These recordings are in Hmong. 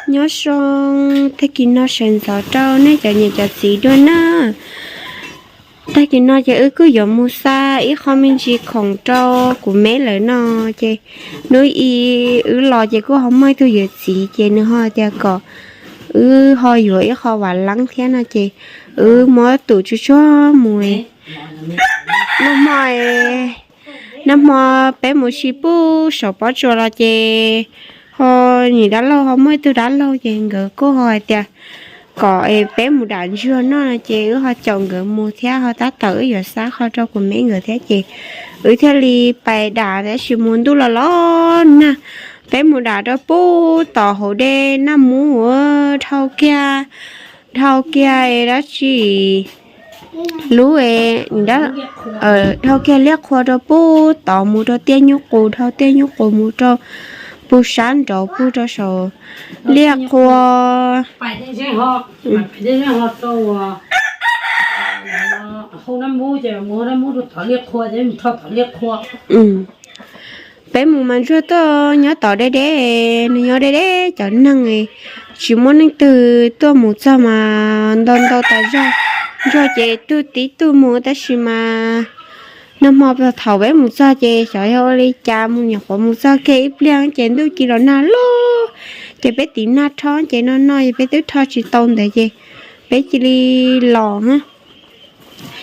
Nyob zoo, tag kis no sawv ntxov rau nej cov niam cov txiv dua na. Tag kis no ces wb kuj yuav mus xa ib qho me ntsis khoom rau kuv meb lawm no. Ces hnub i wb los ces kuj ho muaj ib tug yawm txiv ces nws ho tias kom wb ho yuav ib qho vam leeb thiab no ces wb muab tus tsuag tsuag mus. Nag hmo, nag hmo peb mus sim pub saum pob tsuas los ces ho nim dab laug ho muaj ib tug dab laug ces nkawd kuj ho hais tias kom peb mus dam ntsuag noj no ces wb ho caum nkawd mus thiab ho tab tom wb yuav xa qho rau kuv meb nkawd thiab ces wb thiaj li pais dam tab sis mus ntuj los los nag. Peb mus dam rau pub tom hauv dej Naj Mub ua dhau kiag, dhau kiag dab tsi lub, dhau kiag liaj qhua rau pub tod mus rau tiaj nyuj qus, dhau tiaj nyuj qus mus rau pug sab nraud pug rau saum liaj qhua. Peb mus mas ntsuag tuaj nyob tod deb deb, nws nyob deb deb cov neeg, tsis muaj neeg twg tuaj mus txog mas ntau ntau tas zog. Ntsuag ces tug tib tug mus tab sis mas nag hmo thaum peb mus txog ces xyov yog ua li cas mus nyuam qhuav mus txog kiag ib pliag ces ntuj ci los nag lug, ces peb tiv nag rho ces no no peb twb rho tsis tau ntawd ces peb cia li los.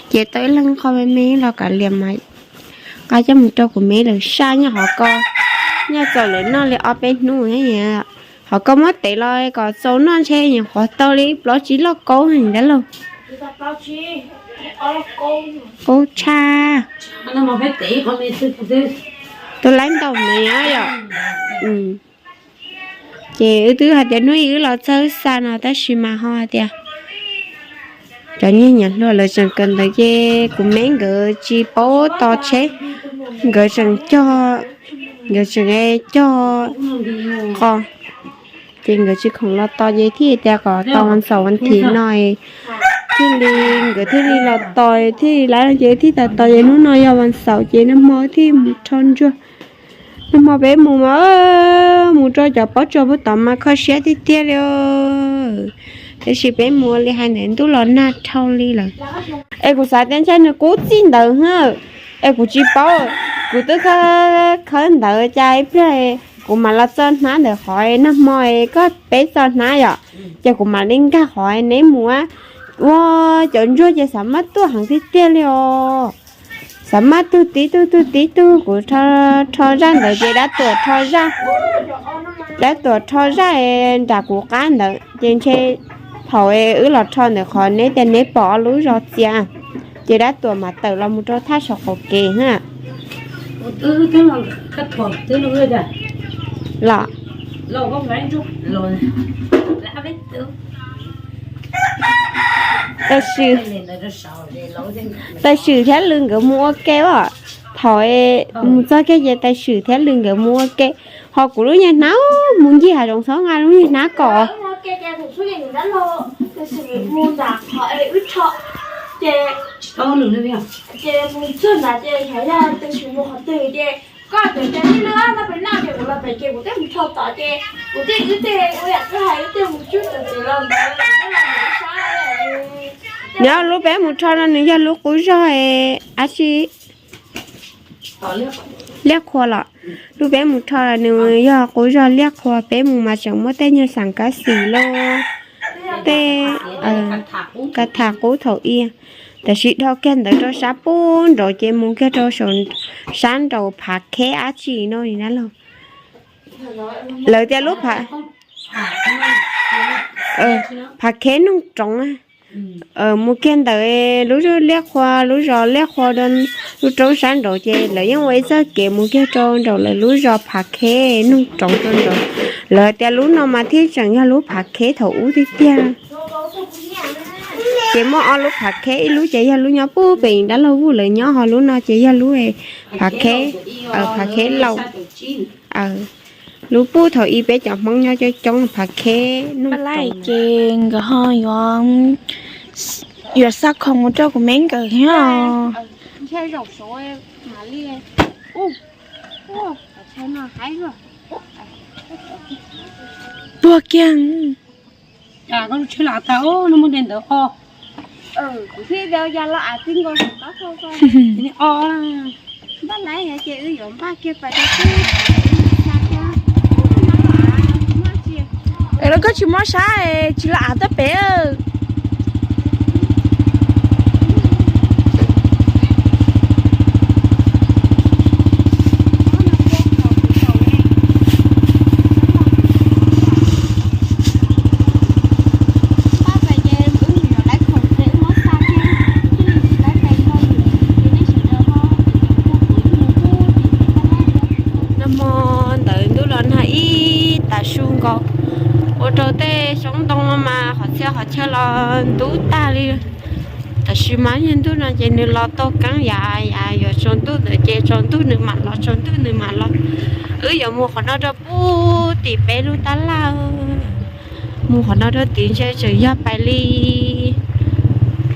Ces tau ib leeg qho me me los kav liam mas nqa coj mus rau kuv meb lawv saj nyob hauv ko, nyob txaus lawv noj li ob peb hnub. Hauv ko muab tev los kom txaus noj ntshe nyuam qhuav tau li plaub tsib lauj kaub dab laug. Kaub tshaj. Tus laib ntaus me yom. Ces wb twb hais tias hnub ib wb los txog wb xa no tab sis mas ho hais tias cov niag nyuam hluas lawv tseem kawm ntawv ces kuv meb nkawd tsis paub tos tsheb, nkawd tseem cog, nkawd tseem cog qos, ces nkawd tsis khoom los tos ces thiaj tias kom tos vas xaum vas thiv no thiaj li, nkawd thiaj li los tos thiaj li lawv ces thiaj tos tos ces hnub no yog vas xaum ces nag hmo thiaj mus rho ntsuag. Nag hmo peb mus mas mus rau cov pob tsuas puag tod mas kho siab tiag tiag li. Tab sis peb mus li hais ntawd ntuj los nag dhau li lawm. Es kuv xav tias ntshe nws qub txij ntawd, es kuv tsis paub, kuv twb khawb ntawd cas ib pliag kuv mam los txog hnab ntawm qhov nag hmo koj peb txog hnab yom, ces kuv mam li nkag qhov neb mus. Ua cov ntsuag ces xav maj tuaj heev tiag tiag li os. Xav maj tug tib tug tug tib tug, kuv rho zaj ntawd ces dab tuam rho zaj, dab tuam rho zaj nram kuv qab ntawd ces ntshe thaum wb los rho ntawm qhov neb tias neb pom ob lub zos txias, ces dab tuam mam tawm los mus rau thaj saum qaum kev na. Los, tab sis, tab sis thiab lwm nkawd mus ua ke as. Thaum mus txog kiag ces tab sis thiab lwm nkawd mus ua ke, ho kuv lub niag hnab mus ncig hav zoov xwb, nqa lub niag hnab kom nyob lub peb mus rho no nws yog lub qub zog dab tsi, liaj qhua los. Lub peb mus rho nws yog qub zog liaj qhua, peb mus mas tseem muaj tej nyuag xeem kab xis los, tej ka tham qub thaum i. Tab sis dhau kiag ntawd rau sab pub nraud ces mus kiag rau sab nraud Phav Kheb dab tsi no li na los. Lawv tias lub Phav Kheb Noog Roov. Mus kiag ntawd lub liaj qhua, lub zos liaj qhua, lub roob sab nraud ces lawv yeej ua ib txoj kev mus kiag rau nraum lawv lub zos Phav Kheb Noog Roov rau nraud. Lawv tias lub no mas thiaj tseem yog lub Phav Kheb thaum ub tiag tiag. Ces muaj ob lub Phav Kheb, ib lub ces yog lub nyob pub pem dab laug Vuj lawv nyob, ho lub no ces yog lub Phav Kheb, Phav Kheb Laus. Lub pub thaum i peb cov Hmoob nyob coob coob Phav Kheb Noog Roov. Ces nkawd ho yuav, yuav xa khoom mus rau kuv meb nkawd thiab. Tuag kiag. Koj lub tsheb los tag, lub muab de ntawd o. O, lawv koj tsis muab saib, tsis los av tuaj pem. Nag hmo ntawd ntuj los nag ib tas su nkaus, ua rau tej xyoob ntoo no mas qhov txhia qhov chaw los ntub tag li. Tab sis mas niag ntuj no ces nws los tau keeb, yav yav yuav tsaus ntuj ntawd ces tsaus ntuj nws mam los, tsaus ntuj nws mam los. Wb yuav mus qhov no rau pem tim peb lub tab laj. Mus qhov no rau tid ntshe tseem yog pais li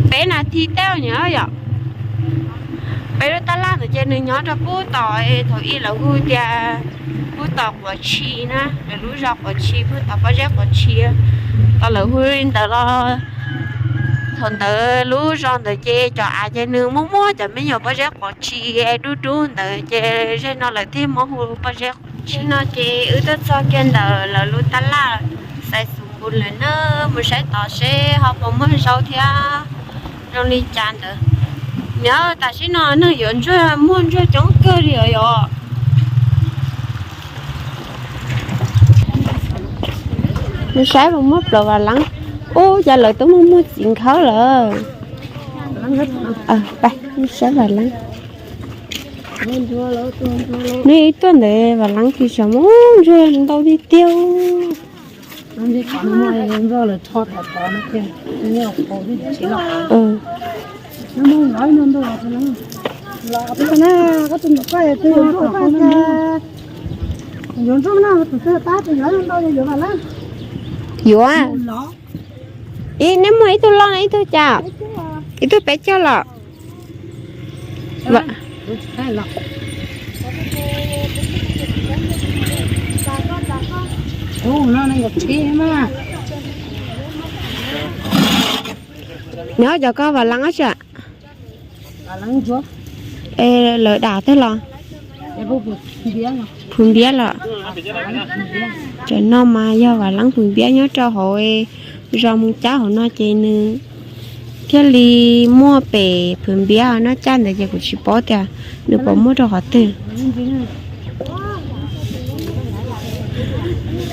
peb nas this tej nyom yom. Peb lub tab laj ntawd ces nws nyob rau pem tom thaum ub lawv hu tias pem tom Quav Tshi na, lawv lub zos Quav Tshi, pem tom pob zeb Quav Tshi. Tau lawv hu li ntawd los thaum ntawd lub zos ntawd ces cov av ces nws muaj muaj cov me nyuam pob zeb Quav Tshi dub dub ntawd ces zej no lawv thiaj muab hu pob zeb Quav Tshi no. Ces wb tuaj txog kiag ntawm lawv lub tab laj, xaiv xus npus lawm na, mus saib tod seb ho puas muaj zaub thiab zoo li cas ntawd. Nyob tam sim no neeg yuav ntsuag, muaj ntsuag coob kawg li os yom. Mus saib puas muaj plaub vam leeb. Ub, cas lawv twb muaj muaj txiv nkawd lawm. Pais mus saib vam leeb. Nws ib tuaj ntawd vam leeb kis xyov muaj ntsuag ntau tiag tiag. Yuav, ib neb muaj ib tug loj no ib tug cas? Ib tug peb caug los. Nyob cov koj vam leeb ab tsi? Es lawv dam twg los? Phum Npiab los? Cov no mas yog vam leeb Phum Npiab nyob rau hauv zos Moos Cab hauv no ces nws thiaj li muaj pem Phum Npiab noj caj ntawd ces kuv tsis paub tias nws puas muaj rau qhov twg.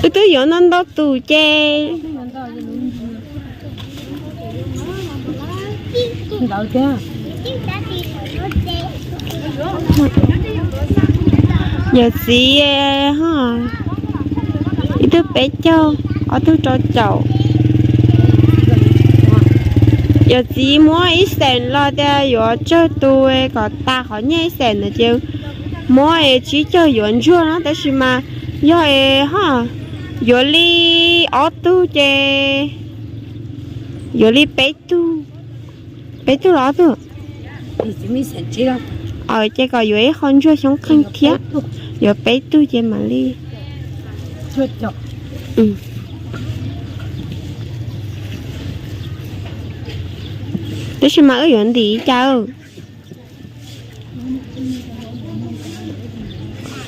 Wb twb yuav ntau ntau tus ces yawm txiv ho ib tug peb caug, ob tug rau caum. Yawm txiv muab ib xees los tias yuav tsawg tus kom tas qhov nyiaj ib xees ntawd ces muab es tsib caug yuav ntsuag no tab sis mas yog es ho yuav li ob tug ces yuav li peb tug, peb tug los ob tug. Ces kom yuav ib qho ntsuag xyoob qeej thiab, yuav peb tug ces mam li. Tab sis mas wb yuav ntim cas?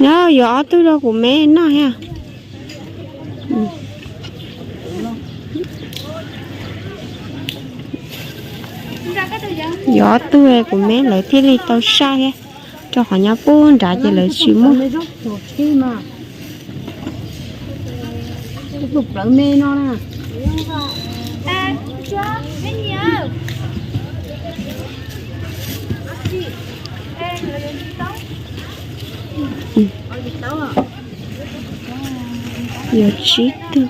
Nyob yuav ob tug rau kuv me noj thiab. Yuav ob tug kuv me lawv thiaj li tau saj thiab, rau qhov nyob pub nrad ces lawv tsis muaj. Yuav tsib tug.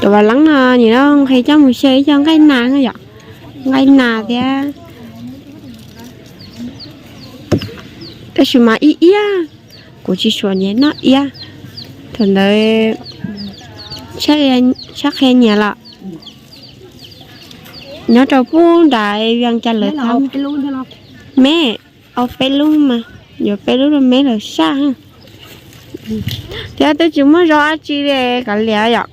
Cov vam leeb no nim no nqhis coj mus xyaw ib co nqaij nas yom, nqaij nas thiab. Tab sis mas ib iab, kuv tsis suav nyiam noj iab. Thaum ntawd tshaj qhia nyiam lawm. Nyob rau pub nram Vias cas lawv tau me, au peb lub mas. Yuav peb lub rau me lawv saj. Thiab twb tsis muaj zaub dab tsi li, kav liam yom.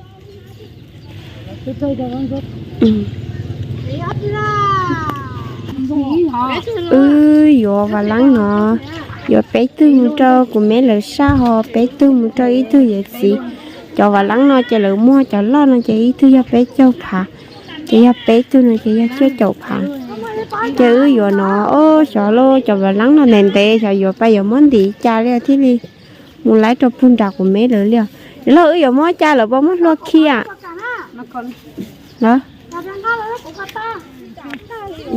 Wb yuav vam leeb no, yuav peb tug mus rau kuv me lawv saj, ho peb tug mus rau ib tug yawm txiv. Cov vam leeb no ces lawv muag cov loj no ces ib tug yog peb caug phav, ces yog peb tug no ces yog cuaj caum phav. Ces wb yuav no, xyov lauj, cov vam leeb no ntev ntev, xyov yuav pab yuav muab ntim cas li thiaj li mus laib rau puag nram kuv me lawv li os. Lauj, wb yuav muab cas lawv puas muab hlua khi a?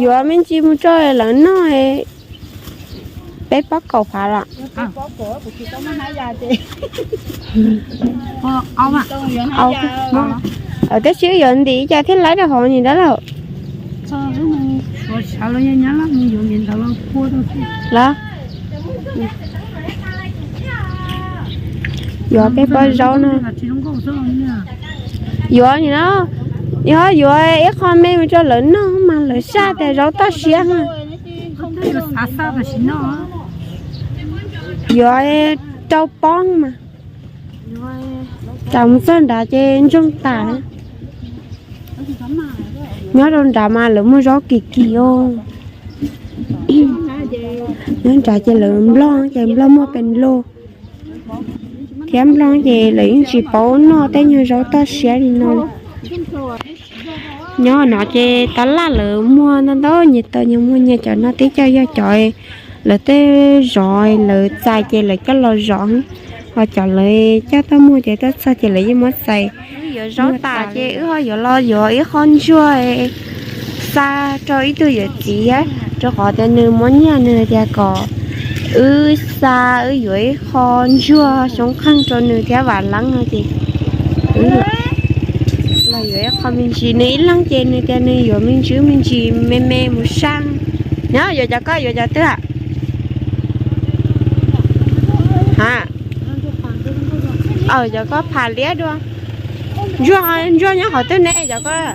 Yuav me ntsis mus rau lawv noj, peb pob kaum phav los. Tab sis wb yuav ntim cas thiaj laib rau hauv nim dab laug. Los, yuav peb pob zaub no. Yuav nim no, yog yuav ib qho me mus rau lawv noj mas lawv saj tias zaub toj siab. Yuav rau pob mas, cas mus txog nrad ces ntsoog tas. Nyob rau nrad mas lawv muag zaub kim kim os. Nyob nrad ces lawv nplog ces nplog muag pes lug, thiab nplog ces lawv yeej tsis paub noj tej nyuag zaub toj siab li no. Nyob no ces tab laj lawv muag ntau ntau, nyias tau nyias muag nyias, cov no twb coj yog cov lawv tej zov lawv txais ces lawv coj los zov, ho cov lawv coj tuaj muag ces tuaj txog ces lawv yeej muab txais. Yuav zaub tas ces wb ho yuav los yuav ib qho ntsuag xa rau ib tug yawm txiv, rau qhov tias nws muab nyiaj nws tias kom wb xa, wb yuav ib qho ntsuag xyoob qeeg rau nws thiab vam leeb no ces wb los yuav ib qho me ntsis. Nws ib leeg ces nws tias nws yuav me ntsis me ntsis me me mus saj. Nyob yuav cov koj yuav cov twg? Aw, cov koj pham liab dua. Ntsuag, ntsuag nyob qhov twg ne cov koj?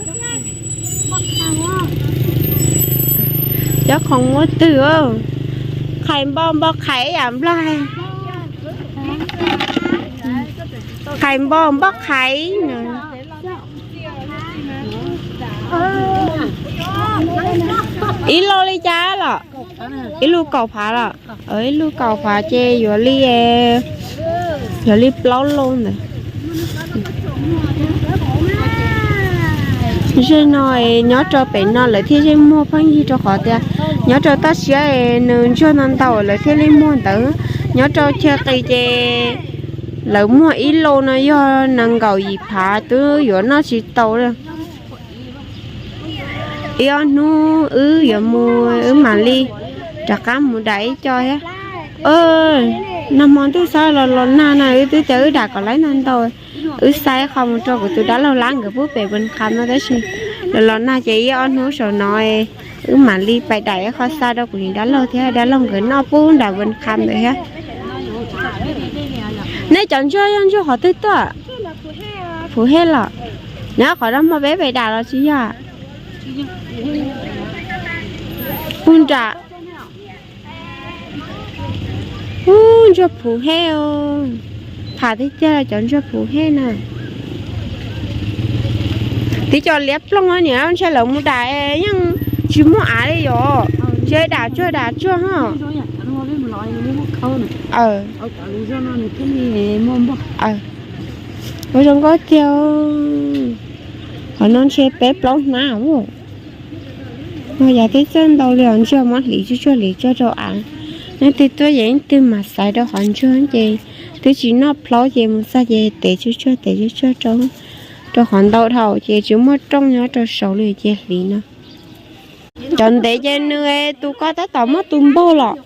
Cov khoom muaj twg? Qhais npo, npo qhais ib yam nplog. Qhais npo, npo qhais. Ib lub li cas los? Ib lub kaum phav los? Ib lub kaum phav ces yuav li, yuav li plaub lub ntawd. Zej no nyob rau pem no lawv thiaj yeej muag pheej yig rau qhov tias nyob rau toj siab nws ntsuag ntau ntau lawv thiaj li muag ntawd. Nyob rau chaw qis ces lawv muag ib lub no yog nees nkaum yim phav twb yuav noj tsis tau li. Ib ob hnub wb yuav mus wb mam li rov qab mus dam ib co thiab. Nag hmo ntuj txhob los los nag no wb twb tias wb dam kom laib ntau ntau, wb xa ib qho mus rau kuv tus dab laug lab nkawd pub pem Vaj Qha no tab sis los los nag ces ib ob hnub saum no wb mam li pais dam ib qho xa rau kuv niam dab laug thiab dab laug nkawd noj pub nram Vaj Qha ntawd thiab. Nej cov ntsuag yog ntsuag qhov twg tuaj? Phuv Hej los? Nyob qhov no hmo peb pais dam los tsis yog? Puag nram. Ub, ntsuag Phuv Hej os. Pham tiag tiag cov ntsuag Phuv Hej na. Twb cov liab ploog niam ntshe lawv mus dam yeej tsis muaj av li yom. Ntshe dam tsuag dam tsuag ho. Ua zoo nkauj tiag. Qhov no ntshe peb plaub hnab. Yog yam twb txawj ntau li os, ntsuag muab hliv tsuag tsuag hliv tsuag rau av. Leej twg tuaj yeej twg mam xaiv rau qhov ntsuag ces twb tsis noj plaub ces mus txog ces tev tsuag tsuag tev tsuag tsuag rau, rau qhov ntau dhau ces tsis muaj rooj nyob rau saud li ces hliv no. Cov ntev ces nws tus ko tab tom muab tus npaug los.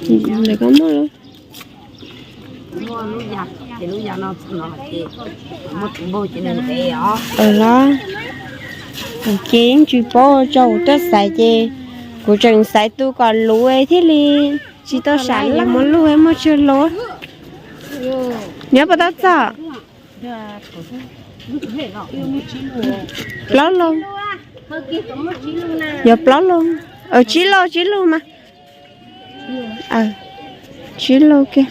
Ntawm ko muaj lub. Los, ces yeej tsis paub, tso kuv tuaj xaiv ces kuv tseem xaiv tus kom luv thiaj li tsis tau sam li muaj lub muaj tsawg lub. Nyob puas tau txog? Plaub lub. Yuav plaub lub. Tsib lub, tsib lub mas. Tsib lub kiag.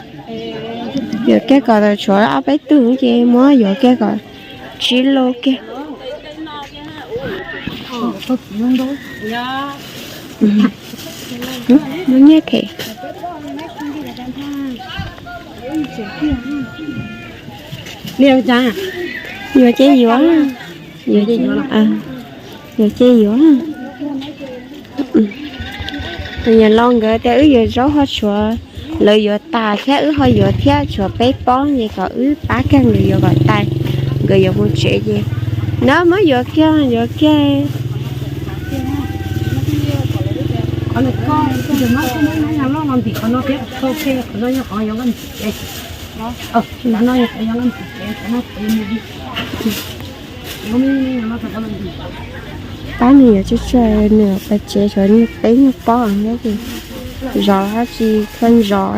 Yuav kiag kom tshuav ob peb tug ces muab yuav kiag kom tsib lub kiag. Muab nyiaj them. Yuav ces yuav. Yuav ces yuav. Tus niam laus nkawd tias wb yuav zaub ho tshuav, lawv yuav tas thiab wb ho yuav thiab tshuav peb pob ces kom wb pab kiag nkawd yuav kom tas, nkawd yuav mus tsev ces na muab yuav kiag yuav kiag. Pab nws yuav tsawg tsawg nws pab tsev tshuav peb nyuag pob thiab ces zov hab tsis khaw zov.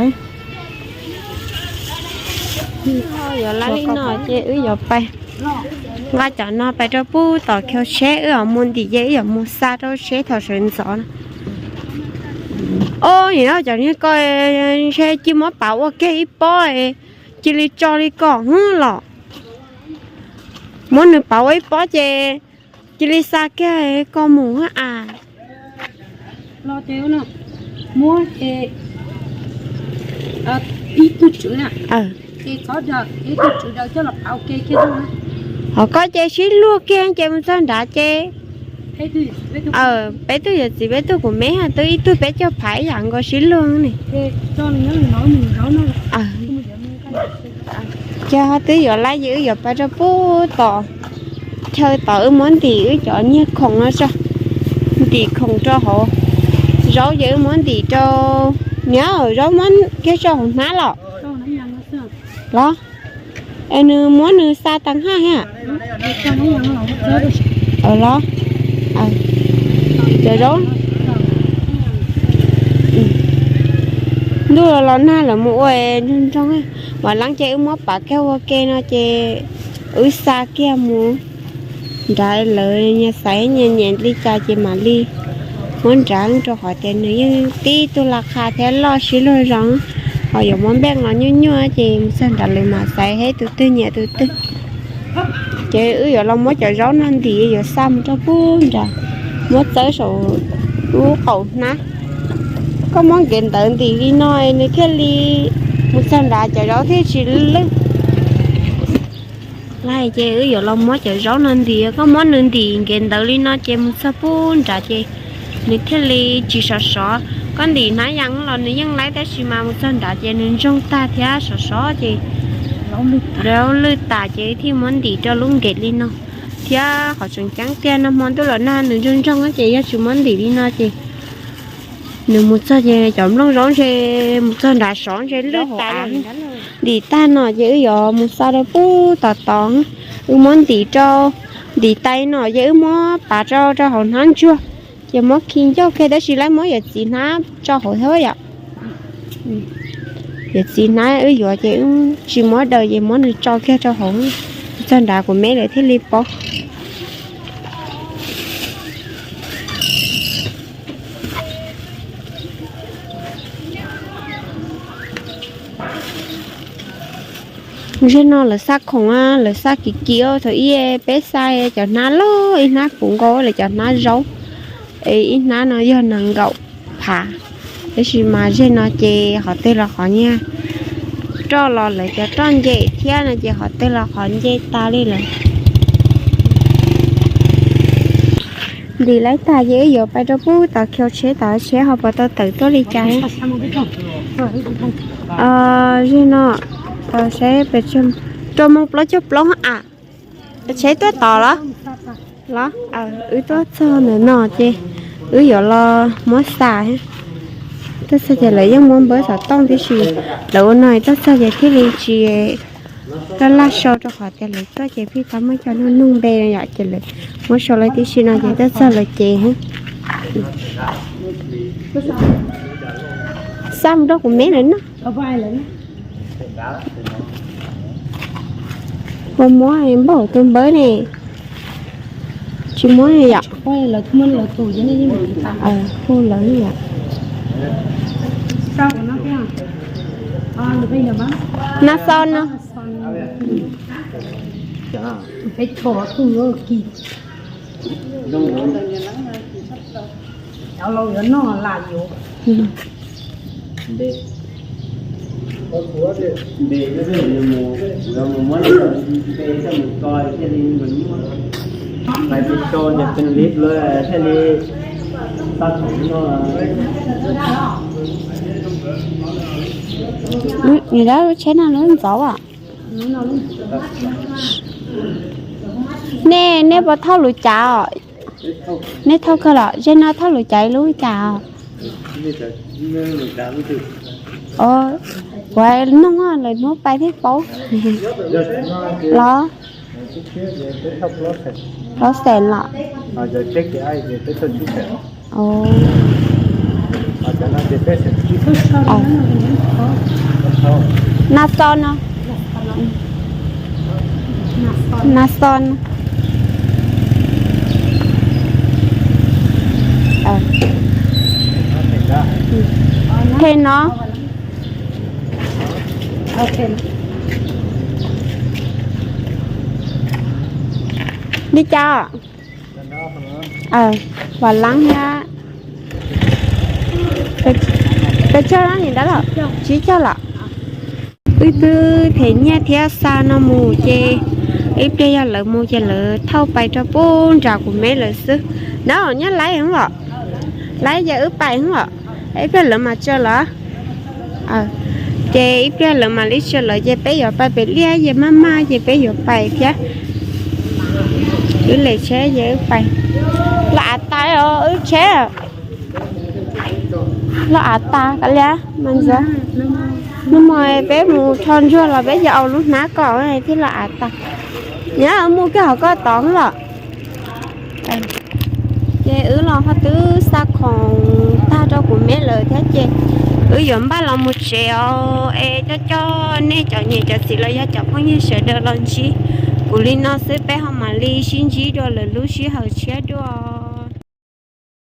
Yuav lab li no ces wb yuav pais nqa cov no pais rau puag tom khau tsheb, wb yuav mus ntim ces wb yuav mus xa rau tsheb thaum sawv ntxov no. Ob, nim no cov niag ko ntshe cia muab pav ua kiag ib pob, cia li tso li ko hwb los. Muab nws pav ua ib pob ces cia li xa kiag ko mus hab as. Ho koj ces sib luag kiag ces mus txog nrad ces peb tug yawm txiv peb tug kuv me hab twb ib tug peb caug phav ib yam nkaus sib luag ne. Ces ho twb yuav lab ces wb yuav pais rau puag tom chaw tod wb muab ntim wb cov niag khoom no tso, ntim khoom rau hauv. Zaub ces wb muab ntim rau, niam, zaub muab kiag tso hauv hnab los. Los, es nws muab nws xa tas haj hab. Los, cov zaub ntuj los los nag lawm mus ua nroog nroog, vam leeb ces wb muab pav kiag ua ke no ces wb xa kiag mus nrad, lawv nyias xaiv nyias nyiam li cas ces mam li muab nrad rau qhov tias nws yeej tib tug la qha thiab loj sib luag zoo, ho yuav muab npeej los nyuaj nyuaj ces mus txog nrad lawv mam xaiv seb tus twg nyiam tus twg. Ces wb yuav los muab cov zaub no ntim yuav xa mus rau puag nrad, muab txawb saum lub qaum hnab. Koj muab nkev ntawd ntim li no nws thiaj li, mus txog nrad cov zaub thiaj tsis lwj. Laj ces wb yuav los muab cov zaub no ntim, koj muab nws ntim nkev ntawd li no ces mus txog puag nrad ces nws thiaj li tsis sov sov. Koj ntim hnab yas los nws yeej laib tab sis mas mus txog nrad ces nws ntsoog tag thiab sov sov ces zaub lwj tas ces thiaj muab ntim rau lub nkev li no. Thiab qhov tseem ceeb tiag nag hmo ntuj los nag nws ntsoog ntsoog ces yog tsis muab ntim li no ces nws mus txog ces cov nplooj zaub ntshe mus txog nrad sov ntshe lwj tas. Ntim tag no ces wb yuav mus xa rau puag tom tod, wb muab ntim rau, ntim tas no ces wb muab pav rau rau hauv hnab ntsuag, ces muab khi ncauj kiag tab sis lawv muab yawm txiv hnab tso hauv thiab yom. Yawm txiv hnab wb yuav ces wb tsis muab daws ces muab nws tso kiag rau hauv, txog nrad kuv me lawv thiaj li paub. Zeg no lawv xa khoom, lawv xa kim kim, thaum ib peb xa cov hnab loj, ib hnab puv nkaus lawv cov hnab zaub, ib hnab no yog nees nkaum phav. Tab sis mas zeg no ces qhov twg los qhov nyiaj, roj los lawv cov roj nce thiab no ces qhov twg los qhov nce tas li lawm. Ntim laib tag ces wb yuav pais rau puag tom khau tsheb, tom tsheb ho puas tau tawm tuaj li cas. Zeg no saib pes tsawg, rau moos plaub caug plaub a. Tsheb tuaj tod los? Los, wb tuaj txog ntawm no ces wb yuav los muab xa. Tuaj txog ces lawv yeej muab npawb xov tooj tib si, lawv ua no tuaj txog ces thiaj li tsis laj laj sau rau qhov tias lawv tuaj ces pheej tau muab cov no nug npe yom, ces lawv muab sau lawv tib si no ces tuaj txog lawv ces xa mus rau kuv me lawm no. Puas muab npaum tus npawb ne? Tsis muab yom. Hu lawv yom. Na xo no. Nws dab lub tsheb no lub ntxov as. Nej, nej puas thauj lus cav os? Nej thauj kawg los? Zej no thauj lus cav ib lub cas os? Kuv nug lawm hnub pais thiaj paub los. Plaub xees los? Na xo no. Na xo no. Phem no. Li cas? Vam Lab thiab. Pes tsawg no niam dab laug? Tsib caug lawm. Wb twb them nyiaj thiab xa no mus ces ib pliag yog lawv mus ces lawv thauj pais rau pub nram kuv me lawm xwb. No nyob laib heev los? Laib ces wb pais heev los? Ib pliag lawv mam tsaws los? Ces ib pliag lawv mam li tsaws los ces peb yuav pais pem liaj ces maj maj ces peb yuav pais thiab. Wb lem tsheb ces wb pais. Los av tas os wb tsheb. Los av tas kav liam mas ntxawv. Hnub no peb mus rho ntsuag los peb yuav au lub hnab kom thiaj los av tas. Nyab mus kiag hauv koj tod los. Ces wb los ho twb xa khoom tag rau kuv me lawm thiab ces wb yuav npaj los mus tsev os. Es coj coj nej cov niam cov txiv los yog cov phooj ywg sawv daws los ntsib kuv li no xwb, peb ho mam li sib ntsib dua lwm lub sij hawm tshiab dua.